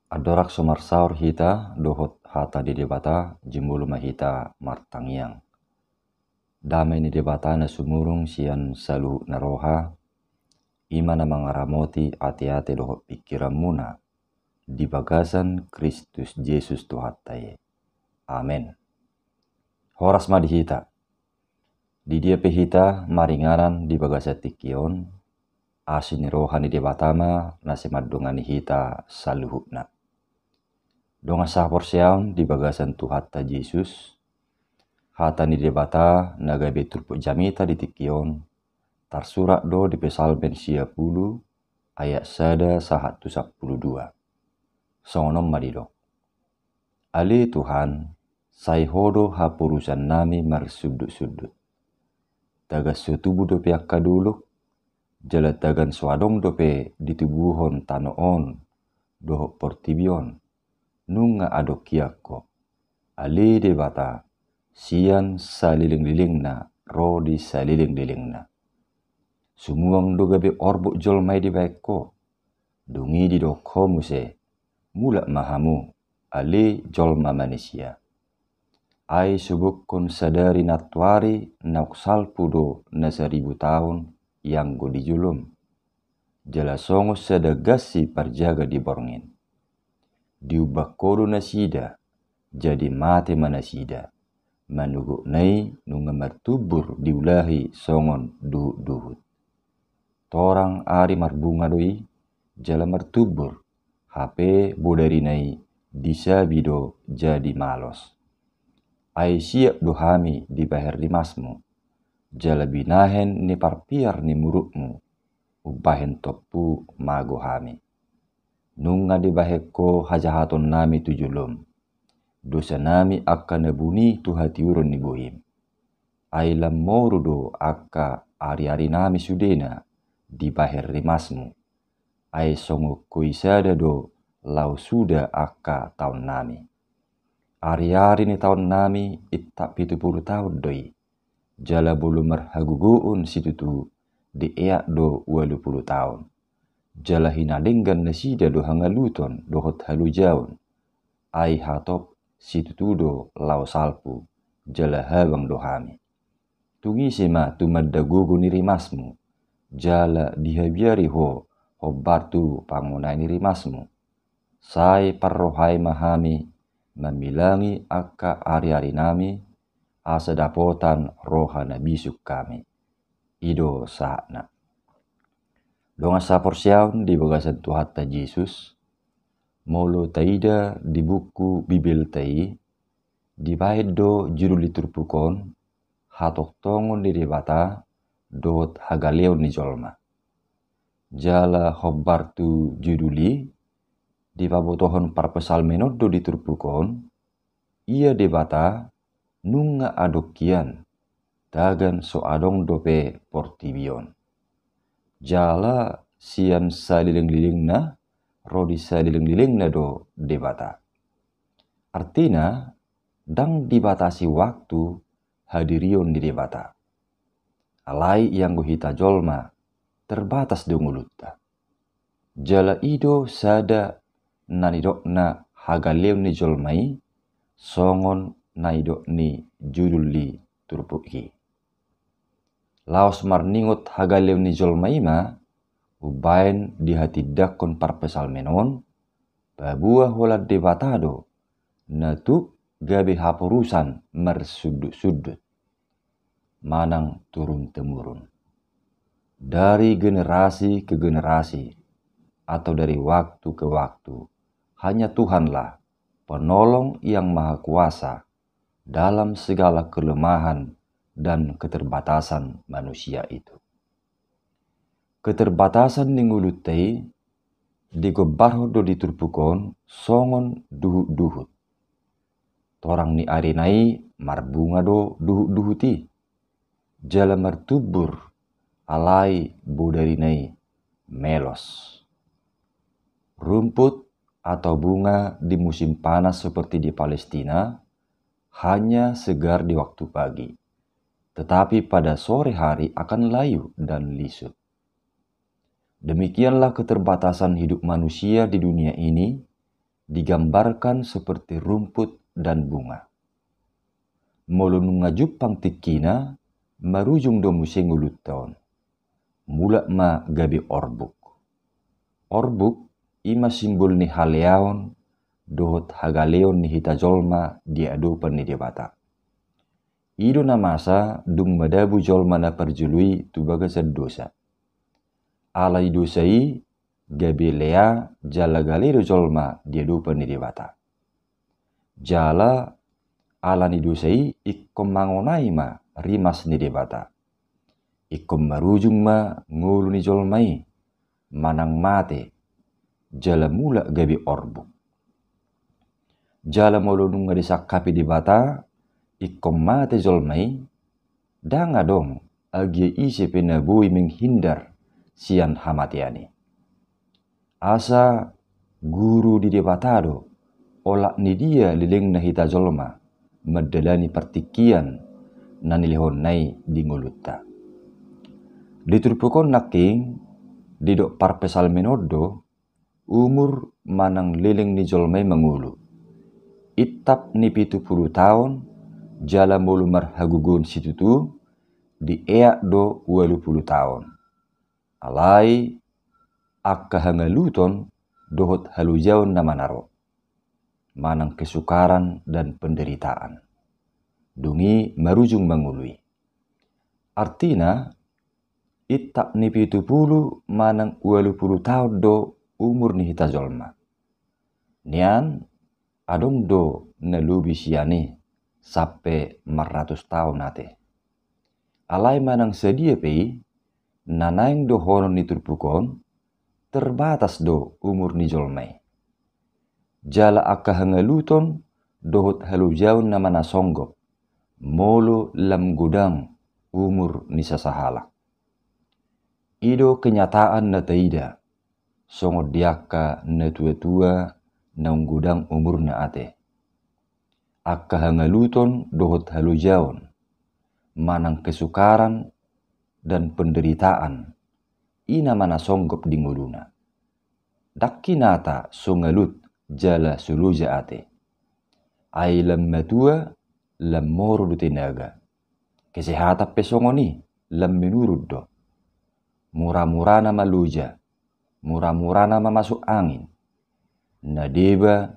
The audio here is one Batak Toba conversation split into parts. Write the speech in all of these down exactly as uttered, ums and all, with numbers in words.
Andorang so marsaor hita dohot hata ni Debata, jumolo ma hita martangiang. Dame ni Debata na sumurung sian saluhutna roha, i ma na mangaramoti ateate dohot pingkiranmuna di bagasan Kristus Jesus Tuhanta i. Amen. Horas ma di hita. Di dia pe hita maringanan di bagasan tingki on, asi ni roha ni Debata ma na sai mandongani hita saluhutna. Dongan sahaporseaon di bagasan Tuhanta Jesus, hata ni Debata na gabe turpuk jamita di tingki on, tarsurat do di Psalmen sia pulu ayat sada sahat tu sampulu dua. Songon on ma didok. Ale Tuhan, sai Ho do haporusannami marsundutsundut. Tagan so tubu dope angka dolok, jala tagan so adong dope ditubuhon tano on dohot portibi on, nunga adong hian Ho, ale Debata, sian salelenglelengna ro di salelenglelengna. Sumuang do gabe orbuk jolma i dibahen Ho. Dung i didok Ho muse, mulak ma hamu, ale jolma manisia. Ai subukkon sadari nantoari naung salpu do na saribu taon ianggo di jolom. Jala songon sada gansi parjaga di borngin. Diumbak Ho do nasida, jadi mate ma nasida. Manogotna i nunga martumbur diulahi songon duhutduhut. Torang ari marbunga do i, jala martumbur, hape bodarina i disabi do jadi malos. Ai siap do hami dibahen rimasmu, jala binahen ni parpiar ni murukmu, umbahen tompu mago hami. Nunga dibahen Ho hajahatonnami tu jolom, dosanami angka na buni tu hatiuron ni bohim. Ai lam moru do angka ariarinami sudena dibahen rimasmu. Ai songon koi sada do laho suda angka taonnami. Ariari ni taonnami intap pitu pulu taon do i. Jala molo marhagogoon situtu, dieak do ualu pulu taon. Jala hinadenggan nasida do hangaluton dohot halojaon. Ai hatop situtu do laho salpu, jala habang do hami. Tung ise ma tumanda gogo ni rimasmu, jala dihabiari Ho hombar tu pangonai ni rimasmu. Sai parrohai ma hami mamilangi angka ariarinami, asa dapotan roha na bisuk hami. I do sahatna. Dongan sahaporseaon di bagasan Tuhanta Jesus, molo taida di buku Bibelta i, dibahen do judul ni turpuk on, hatongtongon ni Debata dohot hagaleon ni jolma. Jala hombar tu judul i, dipabotohon parpsalmen on do di turpuk on, ia Debata nunga adong hian, tagan so adong dope portibi on. Jala sian salelenglelengna ro di salelenglelengna do Debata. Artina, ndang dibatasi waktu hadirion ni Debata. Alai ianggo hita jolma, terbatas do ngolunta. Jala i do sada na nidokna hagaleon ni jolma i, songon na nidok ni judul ni turpuk i. Laos marningot hagaleon ni jolma i ma, umbahen dihatindangkon parpsalmen on, paboa holan Debata do, na tuk gabe haporusan marsundutsundut. Manang turun-temurun. Dari generasi ke generasi, atau dari waktu ke waktu, hanya Tuhanlah, penolong yang maha kuasa dalam segala kelemahan dan keterbatasan manusia itu. Keterbatasan ni ngolunta i digombarhon do di turpuk on songon duhutduhut. Torang ni arina i marbunga do duhutduhut i. Jala martumbur, alai bodarina i melos. Rumput atau bunga di musim panas seperti di Palestina hanya segar di waktu pagi, tetapi pada sore hari akan layu dan lisut. Demikianlah keterbatasan hidup manusia di dunia ini, digambarkan seperti rumput dan bunga. Molo nunga jumpang tingkina, marujung do muse ngolunta on. Mulak ma gabe orbuk. Orbuk i ma simbol ni haleaon dohot hagaleon ni hita jolma di adopan ni Debata. I do na masa dung madabu jolma na parjolo i tu bagasan dosa. Ala ni dosa i gabe lea jala gale do jolma di adopan ni Debata. Jala ala ni dosa i ingkon mangonai ma rimas ni Debata. Ingkon marujung ma ngolu ni jolma i manang mate, jala mulak gabe orbuk. Jala molo nunga disangkapi Debata ingkon mate jolma i, ndang adong agia ise pe na boi menghindar sian hamatean i. Asa guru di Debata do, olat ni dia lelengna hita jolma mandalani partingkian na nilehonna i di ngolunta. Di turpuk on nangkin, didok parpsalmen on do, umur manang leleng ni jolma i mangolu. Intap ni pitu pulu taon, jala molo marhagogoon situtu, dieak do ualu pulu taon. Alai angka hangaluton dohot halojaon nama na ro, manang kesukaran dan penderitaan. Dung i marujung mangolu i. Artina, intap ni pitu pulu manang ualu pulu taon do umur ni hita jolma. Nian adong do na lobi sian i sampe marratus taon ate. Alai manang sadia pe i, na naeng dohonon ni turpuk on, terbatas do umur ni jolma i. Jala angka hangaluton dohot halojaon nama na songgop, molo lam godang umur ni sasahalak. I do kenyataan na taida, songon di angka natuatua naung godang umurna ate. Angka hangaluton dohot halojaon, manang kesukaran dan penderitaan, i nama na songgop di ngoluna. Ndang hinata so ngalut jala so loja ate. Ai lam matua, lam moru do tenaga. Kesehatan pe songon i, lam menurun do. Muramura nama loja, muramura nama masuk angin. Na deba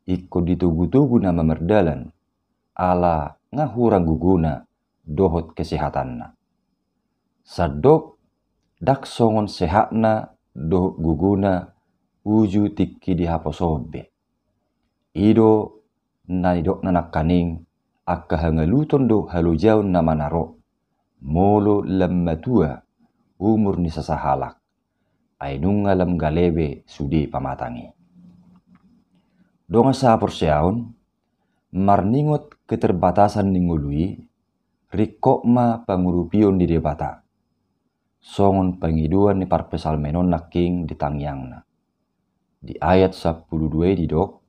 ingkon ditogutogu nama mardalan, ala nga hurang gogona dohot kesehatanna. Sandok ndang songon sehatna dohot gogona uju tingki di haposoon be. I do na nidokna nangkaning, angka hangaluton dohot halojaon nama na ro, molo lam matua umur ni sasahalak, ai nunga lam gale be sude pamatang i. Dongan sahaporseaon, marningot keterbatasan ni ngolu i, ringkot ma pangurupion ni Debata. Songon pangidoan ni parpsalmen on nangkin di tangiangna. Di ayat sampulu dua i didok,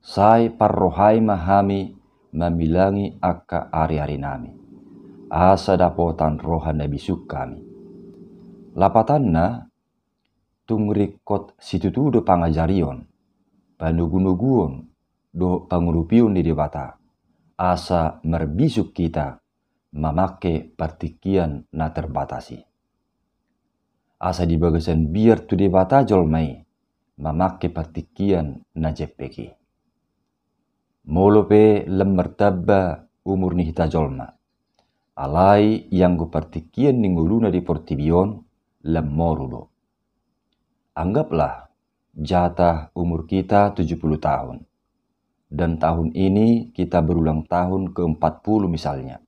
sai parrohai ma hami mamilangi angka ariarinami, asa dapotan roha na bisuk hami. Lapatanna, tung ringkot situtu do pangajarion, panogunoguon, dohot pangurupion ni Debata, asa marbisuk hita mamangke partingkian na terbatas i. Asa di bagasan biar tu Debata jolma i mamangke partingkian na jempek i. Molo pe lam martamba umur ni hita jolma, alai ianggo partingkian ni ngoluna di portibi on lam moru do. Anggaplah jatah umur kita tujuh puluh tahun, dan tahun ini kita berulang tahun ke empat puluh misalnya.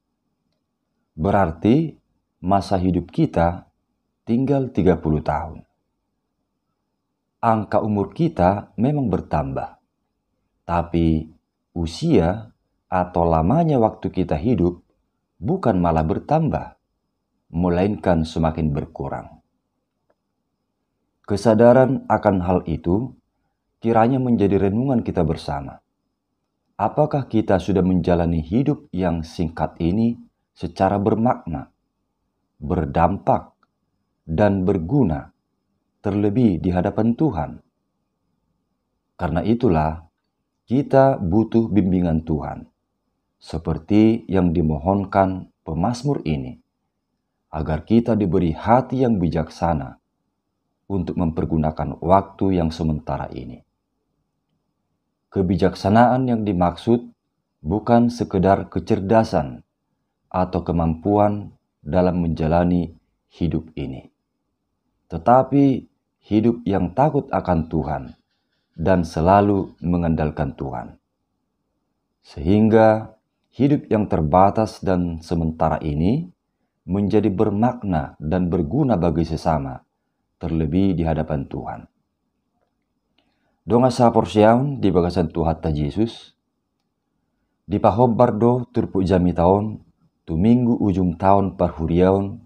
Berarti masa hidup kita tinggal tiga puluh tahun. Angka umur kita memang bertambah, tapi usia atau lamanya waktu kita hidup bukan malah bertambah, melainkan semakin berkurang. Kesadaran akan hal itu kiranya menjadi renungan kita bersama. Apakah kita sudah menjalani hidup yang singkat ini secara bermakna, berdampak, dan berguna, terlebih di hadapan Tuhan? Karena itulah, kita butuh bimbingan Tuhan, seperti yang dimohonkan pemazmur ini, agar kita diberi hati yang bijaksana untuk mempergunakan waktu yang sementara ini. Kebijaksanaan yang dimaksud bukan sekedar kecerdasan atau kemampuan dalam menjalani hidup ini, tetapi hidup yang takut akan Tuhan dan selalu mengandalkan Tuhan. Sehingga hidup yang terbatas dan sementara ini menjadi bermakna dan berguna bagi sesama, terlebih di hadapan Tuhan. Dongan sahaporseaon di bagasan Tuhanta Jesus, dipahombar do turpuk jamita on tu Minggu ujung taon parhuriaon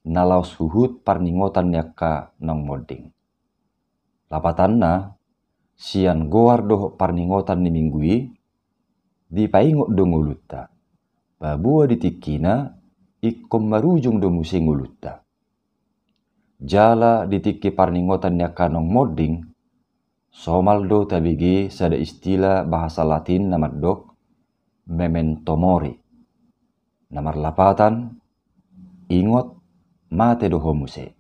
na laos huhut parningotan ni angka naung monding. Lapatanna, sian goar dohot parningotan ni Minggu i, dipaingot do ngolunta, paboa di tingkina ingkon marujung do muse ngolunta. Jala di tingki parningotan ni angka naung monding, somal do tabege sada istilah bahasa Latin na mandok memento mori, na marlapatan, ingot, mate do ho muse.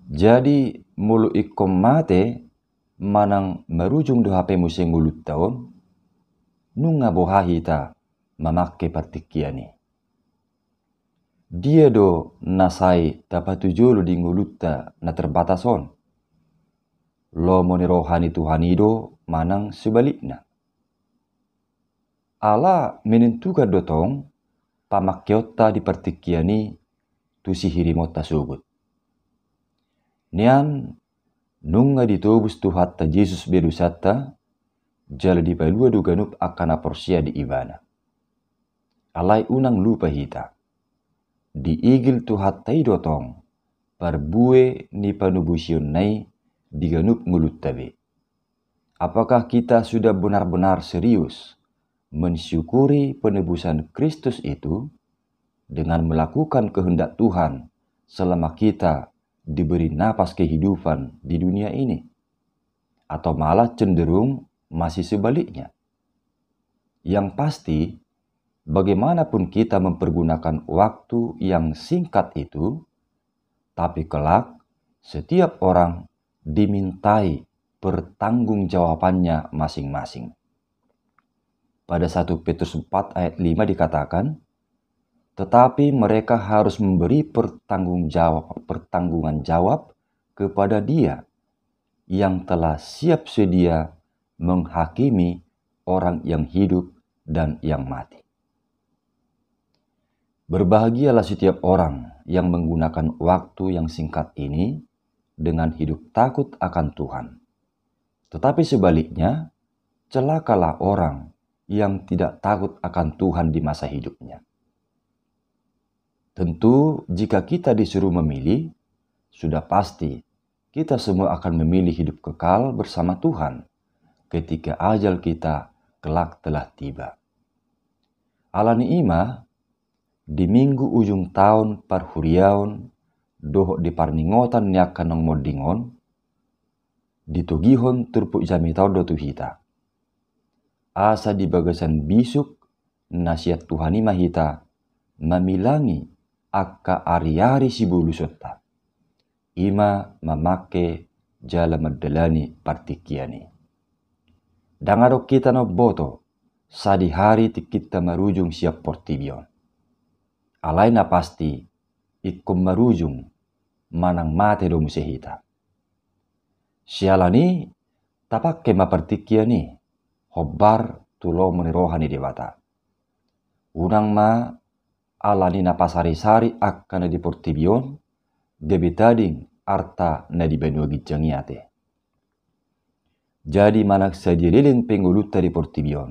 Jadi, molo ingkon mate manang marujung do hape muse ngolunta on, nunga boha hita mamangke partingkian i? Dia do na sai tapatujolo di ngolunta na terbatas on? Lomo ni roha ni Tuhan i do manang sebalikna? Ala menentukan do tong pamangkeonta di partingkian i tu sihirimonta sogot. Nian, nunga ditobus Tuhanta Jesus be dosanta, jala dipalua do ganup angka na porsea di Ibana. Alai unang lupa hita, diigil Tuhanta i do tong parbue ni panobusionna i di ganup ngolunta be. Apakah kita sudah benar-benar serius mensyukuri penebusan Kristus itu dengan melakukan kehendak Tuhan selama kita diberi napas kehidupan di dunia ini? Atau malah cenderung masih sebaliknya? Yang pasti, bagaimanapun kita mempergunakan waktu yang singkat itu, tapi kelak setiap orang dimintai pertanggungjawabannya masing-masing. Pada satu Petrus empat ayat lima dikatakan, "Tetapi mereka harus memberi pertanggungjawab, pertanggungan jawab kepada Dia yang telah siap sedia menghakimi orang yang hidup dan yang mati." Berbahagialah setiap orang yang menggunakan waktu yang singkat ini dengan hidup takut akan Tuhan. Tetapi sebaliknya, celakalah orang yang tidak takut akan Tuhan di masa hidupnya. Tentu, jika kita disuruh memilih, sudah pasti kita semua akan memilih hidup kekal bersama Tuhan ketika ajal kita kelak telah tiba. Alani i ma, di minggu ujung taon parhuriaon dohot di parningotan ni angka naung monding on, ditogihon turpuk jamita on do tu hita, asa di bagasan bisuk na sian Tuhan i ma hita mamilangi angka ari-ari sibolusonta, i ma mamangke jala mandalani partingkian i. Ndang adong hita na umboto sadihari tingkinta marujung sian portibi on. Alai na pasti, ingkon marujung manang mate do muse hita. Siala ni i, tapangke ma partingkian i hombar tu lomo ni roha ni Debata. Unang ma ala ni na pasari-sari angka na di portibi on, gabe tading arta na di banua ginjang i ate. Jadi manang sadia leleng pe ngolunta di portibi on,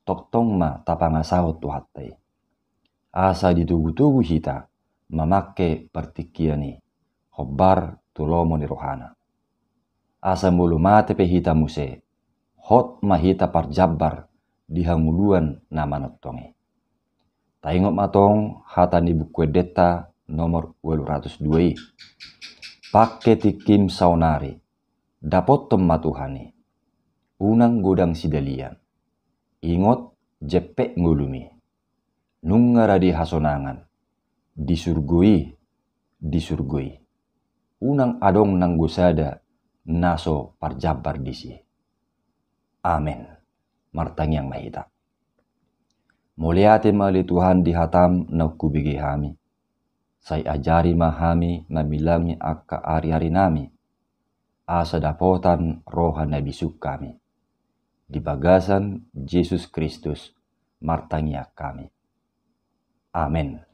tongtong ma tapangasahon Tuhanta i, asa ditogu-togu hita mamangke partingkian i hombar tu lomo ni rohana. Asa molo mate pe hita muse, hot ma hita parjambar di hangoluan na manongtong i. Taingot ma tong hata ni Buku Endenta nomor ualu ratus dua i: Pangke tingkim saonari, Dapothon ma Tuhan i, unang godang sidalian. Ingot, jempek ngolumi. Nunga rade hasonangan di surgo i, di surgo i. Unang adong nanggo sada na so parjambar disi. Amen. Martangiang ma hita. Mauliate ma ale Tuhan di hatam naung hubege hami. Sai ajari ma hami mamilangi angka ari-arinami, asa dapotan roha na bisuk hami. Di bagasan Jesus Kristus martangiang hami. Amen.